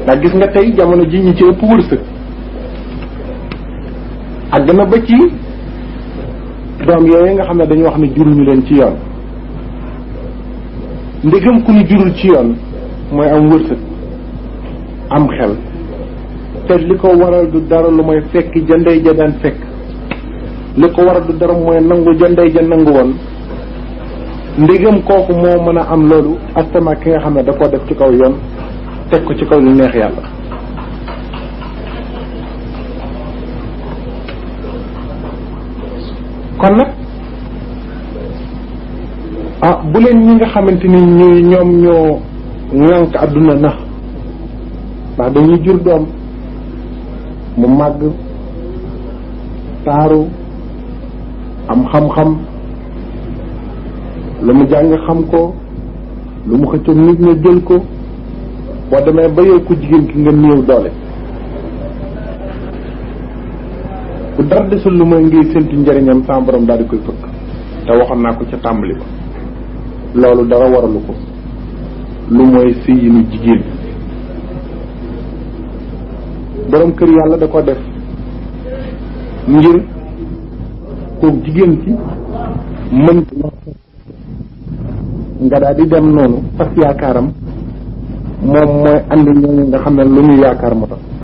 ndax gis nga tey jamono ji ñi ci ëpp wërsëg àgg na ba ci doom yooyu nga xam ne dañu wax ne juruñu leen ci yoon ndegam ku ñu jurul ci yoon mooy am wërsëg am xel te li ko waral du dara lu mooy fekk jandey ja daan fekk li ko waral du dara mooy nangu jandey ja nangu woon ndegam kooku moo mën a am loolu astama ki nga xam ne da koo def ci kaw yoon teg ko ci kaw lu neex yàlla. kon nag bu leen ñi nga xamante ni ñoom ñoo ŋànk àdduna na ndax dañuy jur doom mu màgg taaru am xam-xam lu mu jàng xam ko lu mu xëccoog nit ña jël ko boo demee ba yow ku jigéen ki nga néew doole bu dara desul lu mooy ngiy séntu njëriñam sa borom daal di koy fëkk te waxoon naa ko ca tàmbali ba loolu dara waralu ko lu mooy sëyinu jigéen borom kër yàlla da ko def ngir kook jigéen ci mën nga daal di dem noonu fas yaakaaram moom mooy andi ñooñu nga xam ne lu ñu yaakaar moo tax